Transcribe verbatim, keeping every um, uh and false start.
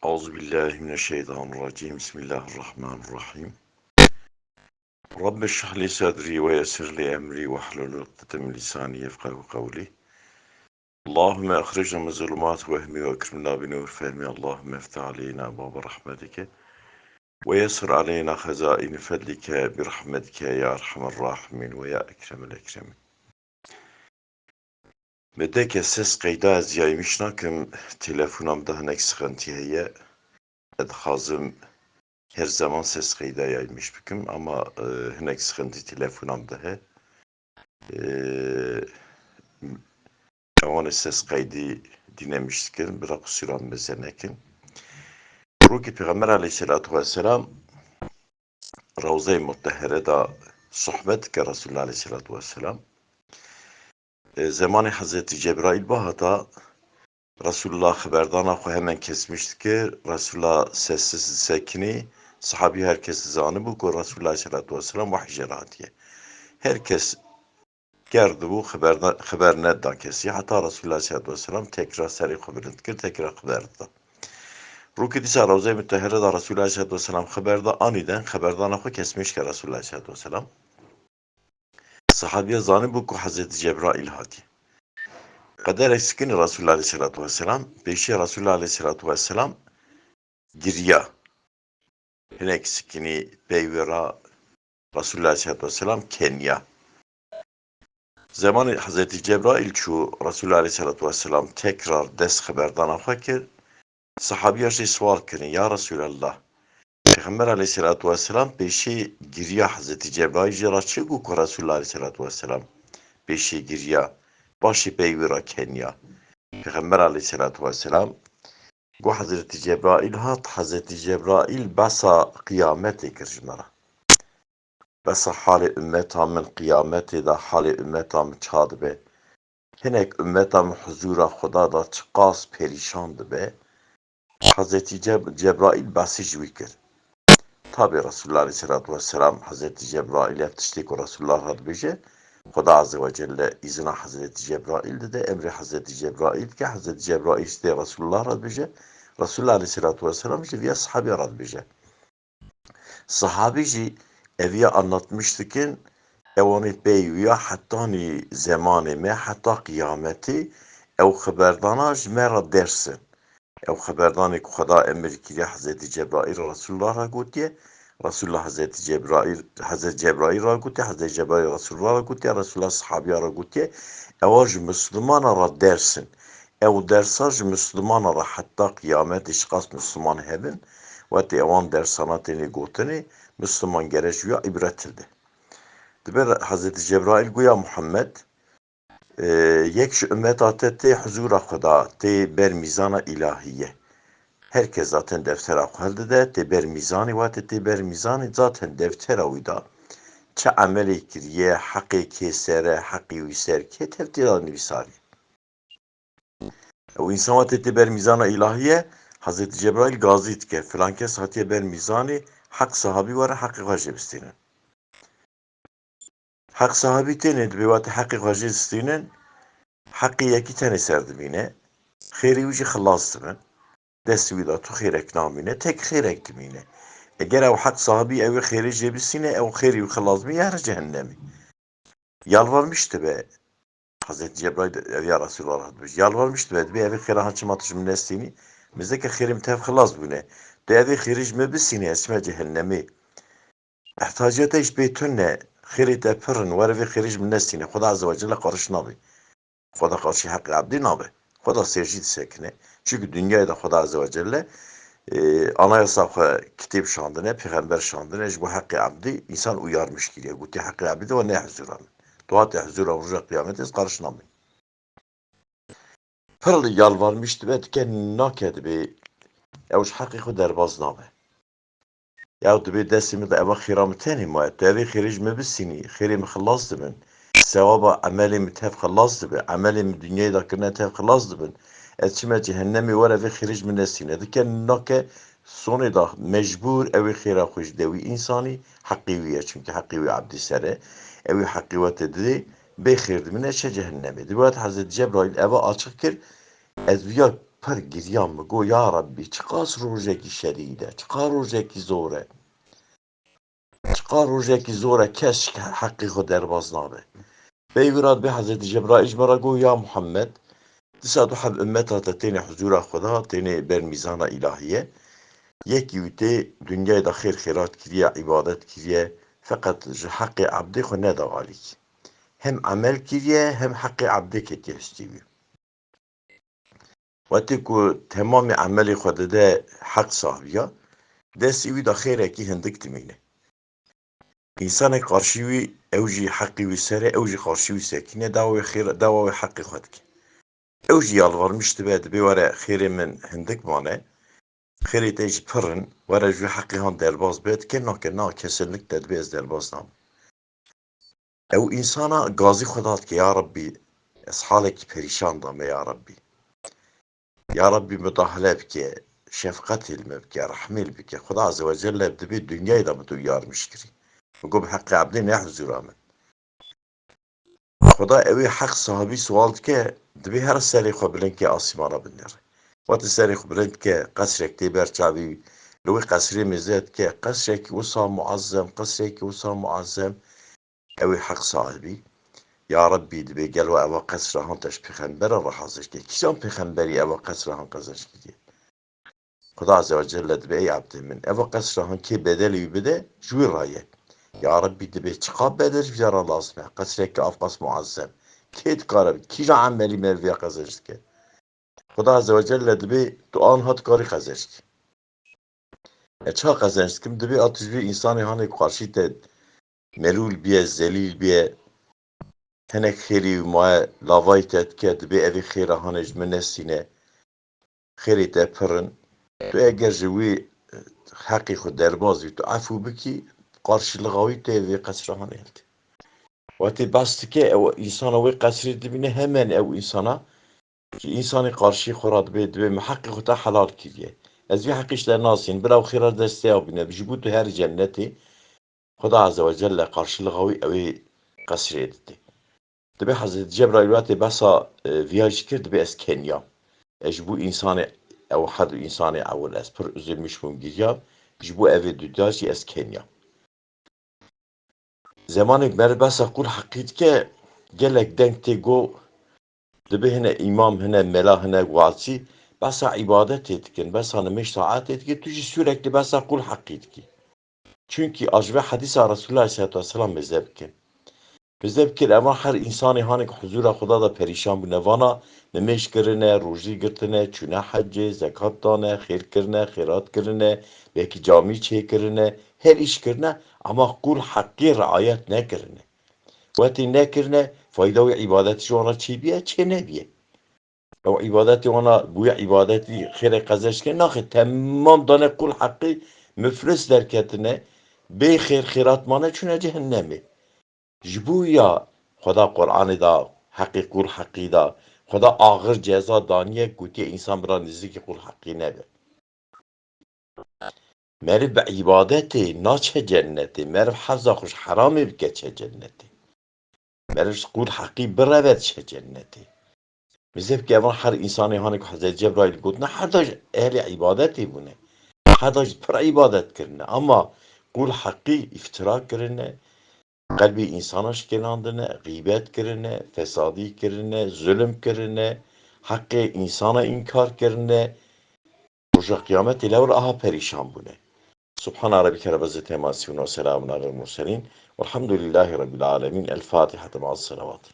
أعوذ بالله من الشيطان الرجيم. بسم الله الرحمن الرحيم. رب اشرح لي صدري ويسر لي أمري واحلل عقدة من لساني يفقهوا قولي. اللهم أخرجنا من ظلمات وهمي وأكرمنا بنور فهمي. اللهم افتح علينا أبواب رحمتك ويسر علينا خزائن فضلك برحمتك يا أرحم الراحمين ويا أكرم الأكرمين. Min deke ses qeyda ez yaymış nakim, telefona min de hinek sıkıntı heye. Ez dixwazim her zaman ses qeyda yaymış bikim ama, e, hinek sıkıntı telefona min de he. E, ewanê ses qeydî dînemiş dikin, bila qusûra min beze nekin. Rokî Pêxember aleyhisselatu vesselam Rewzeyê Mutehere de sohbet dike Resulullah aleyhisselatu vesselam. E, zemanê Hezretî Cebraîl bihata, Resulullah xiberdana xwe hemen kesmiş dikir. Resulullah sessiz disekinî. Sahabî her kes dizanibû ku Resulullah aleyhisselatu vesselam wehy jê re hatiye. Her kes ker dibû, xiber ne-, xiber nedida kesî. Heta Resulullah aleyhisselatu vesselam tekrar serê xwe bilind kir, tekrar xiber dida. Rokî dîsa Rewzeyê Mutehere de Resulullah aleyhisselatu vesselam xiber da, anîden xiberdana xwe kesmiş ke Resulullah aleyhisselatu vesselam. Sahabiya zanîbû ku Hezretî Cebraîl hatiye. Qederek sikinî Resulullah aleyhisselatu vesselam, pêşî Resulullah aleyhisselatu vesselam giriya. Hinek sikinî pey wê re Resulullah aleyhisselatu vesselam keniya. Zemanê Hezretî Cebraîl çû, Resulullah aleyhisselatu vesselam tekrar dest xiberdana xwe kir. Sahabiya jê siwal kirin, ya Resulallah, Pêxember aleyhisselatu vesselam pêşî giriya Hezretî Cebraîl jê re çi got ku Resulullah aleyhisselatu vesselam pêşî giriya, paşê pey wî re keniya? Pêxember aleyhisselatu vesselam got, Hezretî Cebraîl hat, Hezretî Cebraîl behsa qiyametê kir ji me re. Behsa halê ummeta min qiyametê de halê ummeta min ça dibe. Hinek ummeta min huzûra Xuda de çiqas perîşan dibe. Hezretî Ceb-, Cebraîl behsê ji wî kir. Tabê Resulullah aleyhisselatu vesselam Hezretî Cebraîl ev tiştê ku Resulullah re dibêje, Xuda Azze ve Celle îzina Hezretî Cebraîl dide, emrê Hezretî Cebraîl dike, Hezretî Cebraîl ji tê Resulullah re dibêje, Resulullah aleyhisselatu vesselam ji viya sahabiya re dibêje. Sahabî jî eviya anlatmiş dikin, ewanê pey wîya hetanî zemanê me, heta qiyametê ew xiberdana ji me re ders in. Ew xiberdanê ku Xweda emir kiriye Hezretî Cebraîl Resulullah re gotiye, Resulullah Hezretî Cebraîl, Hezretî Cebraîl re gotiye, Hezretî Cebraîl Resulullah re gotiye, Resulullah sahabiya re gotiye, ewa ji Mislimana re ders in. Ew dersa ji Mislimana re heta qiyametê şiqas Misliman hebin, wetê ewan dersana têne gotinê, Misliman gere ji wîya îbret hilde. Dibe Hezretî Cebraîl got, ya Muhammed, e, yek ji ummeta te tê huzûra Xuda, tê ber mîzana îlahiyê. Her kes zaten deftera xwe hildide, tê ber mîzanê, wate tê ber mîzanê, zaten deftera wî de çi emelê kiriye, heqê kê ser e, heqê wî ser kê, tevtê de nivîsarî. Ew însan wate tê ber mîzana îlahiyê, Hezretî Cebraîl gazî dike, filan kes hatiye ber mîzanê, heq sahabî were heqê xwe jê bistînin. Heq sahabî têne dibê wate heqê xwe jê distînin, heqê yekî tenê ser dimîne, xêrê wî jî xilas dibin. Destê wî de tu xêrek namîne, tek xêrek dimîne. Eger ew heq sahabî ew ê xêrê jê bistîne, ew xêrê wî xilas bî, here cehennemî. Yalvarmış dibe. Hezretî Cebraîl ev ya Resulullah re dibêje. Yalvarmiş dibe, dibê evê xêra han çima tu ji min nestînî? Mizeke xêrê min tev xilas bûne. Tu evê xêrê ji min bistînî, ez çime cehennemê. Ihtiyacê te ji pê tune, xêrê te pir in, were vê xêrê ji min nestîne. Xweda Azze ve Celle qarş nabe. Xweda qarşî heqê ebdî nabe. Xweda ser jî disekine. Çunku dinyayê de Xweda Azze ve Celle, e, anayasa xwe kitêb şandine, pêxember şandine, ji bo heqê ebdî însan uyarmiş kiriye. Gotiye heqê ebdî de we ne huzûra min. Tu hate huzûra roja qiyametê ez qarş nabim. Pir yalvarmiş dibe, dike nake dibê. Ew ji heqê xwe derbas nabe. Ew dibê destê min de eva xêra min tenê maye. Tu evê xêrê ji min bistînî, xêrê min xilas dibin. Sewaba emelê min tev xilas dibe. Emelê min dinyayê de kirine tev xilas dibin. Ez çime cehennemê, were vê xêrê ji min nestîne. Dike nake sonê de mecbûr ew ê xêra xwe ji de wî însanî, heqê wî ye. Çimkî heqê wî ebdî ser e. Ew ê heqê we te didê, bê xêr dimîne, çe cehennemê. Dibê wate Hezretî Cebraîl eva açiq kir, ez viya pir giriyam, min got, ya Rebbî, çiqas rojekî şerîn e, çiqas rojekî zor e. Çiqas rojekî zor e, kes ji heqê xwe derbas nabe. Pey wira dibê Hezretî Cebraîl ji me re got, ya Muhammed, disa du heb ummeta te têne huzûra Xweda, têne ber mîzana îlahiyê. Yekî wî tê dinyayê de xêr xêrat kiriye, îbadet kiriye, feqet ji heqê ebdê xwe neda alîkî. Hem emel kiriye, hem heqê ebdê ketiye hustê wî. Wextê ku temamê emelê xwe dide heq sahibiya, destê wî de xêrekî hindik dimîne. Însanek qarşî wî, ew jî heqî wî ser e, ew jî qarşî wî sekîne, dawa wê xêr, dawa wê heqê xwe dike. Ew jî yalvarmiş dibe, dibê were xêrê min hindik mane, xêrê te jî pir in, were ji wê heqê han derbas be, dike nake, na, kesinlikle dibê ez derbas nabim. Ew însana gazî xwe da dike, ya Rebbî, ez halekî perîşan da me, ya Rebbî. Ya Rebbî, midahale bike, şefqetê li me bike, rehmê li bike. Xweda Azze ve Celle dibê dinyayê de bi tu yarmiş kirî. Min got, bi heqê ebdê ne huzûra min. Xweda ew ê heq sahibî sual dike, dibê her serê xwe bilind ke asîmana binêre. Wextê serê xwe bilind ke, qesrek tê ber çavî, li wê qesrê mêze dike, qesrekî wisa muazzem, qesrekî wisa muazzem, ew ê heq sahibî. Ya Rebbî, dibê gelo eva qesra han te ji pêxembera re hazir ke. Kîjan pêxemberî eva qesra han qezenc kiriye? Xweda Azze ve Celle dibê, ey ebdê min, eva qesra han kê bedelê wî bide, ji wî re ye. Ya Rebbî, dibê çiqa bedel ji vî re lazim e? Qesreke avqas muazzem. Kê dikare bide? Kîja emelî merivî ya qezenc dike? Xweda Azze ve Celle dibê tu anha dikarî qezenc kî. E, ça qezenc dikim? Dibê a tu ji vî însanê hanê ku qarşî te melûl biye, zelîl biye, hinek xêrî wî maye, lavayî te dike, dibê evê xêra hanê ji min nesîne. Xêrê te pir in. Tu eger ji wî, e, heqê xwe derbaz bî, tu efû bikî, qarşilixa wî tê vê qesra hanê hiltê. Wextê behs dike, ew însana wê qesrê dibîne, hemen ew însana ji însanê qarşî xwe re dibê, dibê min heqê xwe te helal kiriye. Ez vî heqî ji te nasînim, bila ew xêra destê ya bîne, ji bo tu her cennetê, Xweda Azze ve Celle qarşilixa wî ew ê qesrê didê. Dibê Hezretî Cebraîl wextê behsa, e, viya jî kir, dibê ez keniyam. Ez ji bo însanê ew, her du însanê ewil ez pir üzülmüş bûm, giriyam, ji bo evê duda jî ez keniyam. Zemanê meriv behsa qûl heqî dike, gelek deng tê got, dibê hine îmam, hine mela, hine wazî, behsa îbadetê dikin, behsa nimêj taetê dikin, tu jî sûrek li behsa qûl heqî dikî. Çunkî a ji ve hedîsa Resulullah aleyhissalatu vesselam mêze bikin. Mêze bikin, evan her însanê hanê ku huzûra Xweda de perîşan bûne, vana nimêj kirine, rojî girtine, çûne hecê, zekat dane, xêr kirine, xêrat kirine, belkî camî çêkirine, her îş kirine, ama qûl heqî riayet nekirine. Wetî nekirine, fayda wî îbadetî ji wan re çêbiye, çê nebiye. Ew îbadetê wana bûye îbadetî xêrê qezenc kir, naxê, temam dane qûl heqî, muflis derketine, bê xêr xêrat mane, çûne cehennemê. Ji bo ya Xweda Qur'anê da, heqê qûl heqî da, Xweda axir ceza daniye, gotiye însan bira nêzîkî qûl heqî nebe. Meriv bi îbadetê naçe cennetê, meriv heza xwe ji heramê bike çe cennetê. Meriv ji qûl heqî bireve diçe cennetê. Mêze bike, evan her însanê hanê ku Hezretî Cebraîl gotine, her da ji ehlê îbadetê bûne. Her da ji pir îbadet kirine. Ama qûl heqî îftira kirine, qelbê însana şikelandine, xîbet kirine, fesadî kirine, zulm kirine, heqê însana înkar kirine. Roja Qiyametê lewra aha perîşan bûne. Subhana Rabbike Rabbil İzzeti Amma Yasifun ve Selamun Alel Murselin Velhamdülillahi Rabbil Alemin. El Fatiha. Ma'a Selavat.